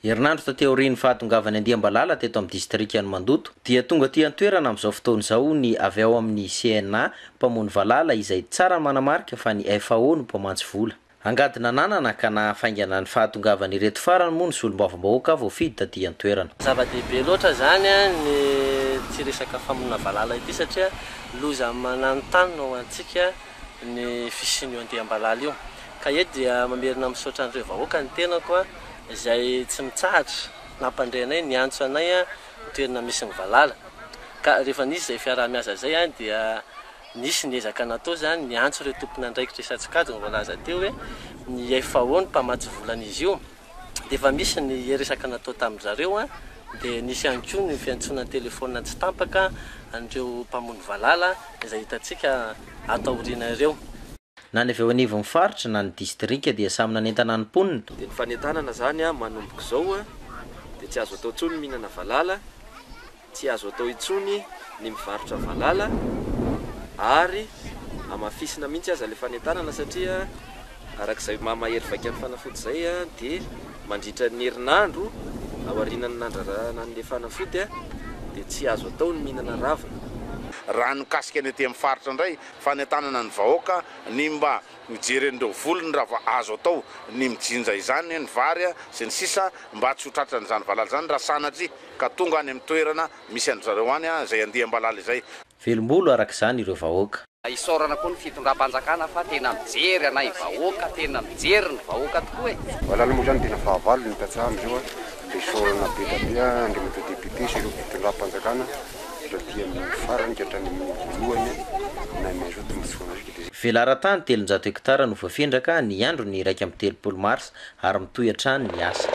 Herinandro taty aorian'ny fahatongavan'ny andiam-balala teto amin'ny distrikan'i Mandoto dia tonga aty an-toerana amin'izao fotoana izao ny avy ao amin'ny CNA mpamono valala izay tsara ny manamarika fa ny FAO no mpamantsy vola. Angady nananana ka nahafaingana ny fahatongavan'ireto farany moa ny solombavambahoaka voafidy taty an-toerana. Zava-dehibe loatra izany ny ity resaka famonoana valala ity satria loza mananontanona ho antsika ny fisian'io andiam-balala io. Ka eto dia mamerina misaotra an'ireo vahoaka ny tenako izay tsy mitsahatra nampandre anay, niantso anay ny toerana misy ny valala. Ka rehefa nisy izay fiaraha-miasa izay dia nisy ny ezaka natao izany, niantso ireo tompon'andraikitra isan-tsokajiny voalaza teo hoe ny FAO no mpamatsy vola an'izy io. Dia efa misy ny resaka natao tamin-dry zareo dia nisy ihany koa ny fiantsoana an-telefaonina tsy tampaka an'ireo mpamono valala izay hitantsika ato aoriana ireo. Na ny avy eo anivon'ny faritra na ny distrika dia samy nanentana ny mponina. Dia ny fanentanana izany manomboka izao dia tsy azo atao intsony ny mihinana valala, tsy azo atao intsony ny mivarotra valala ary hamafisina mihitsy aza ilay fanentanana satria araka izay maha mahery vaika ny fanafody izay dia mandritra ny herinandro aorianan'ny nandrarahana an'ilay fanafody dia tsy azo atao ny mihinana ravina. Raha ny mikasika ny aty amin'ny faritra indray, Fanentanana ny vahoaka ny mba mijery an'ireo volony raha vao azo atao ny mijinja izany, ny vary sy ny sisa mba tsy ho tratran'izany valala izany raha sanatria ka tonga any amin'ny toerana misy an-dry zareo any izay andiam-balala izay. Velom-bolo araka izany ireo vahoaka. Isaorana koa ny fitondram-panjakana fa tena mijery anay vahoaka, tena mijery ny vahoaka tokoa e! Valala moa zany tena fahavalo ny tantsaha amizao a, de isaorana be da be Andriamatoa Député sy ireo fitondram-panjakana Hatraty amin'ny farany ka hatrany amin'ny voalohany na ny azo tombontsoa anareo dia. Velaran-tany 300 hektara no voafindraka ny andron'ny 31 marsa ary mitohy hatrany ny asa.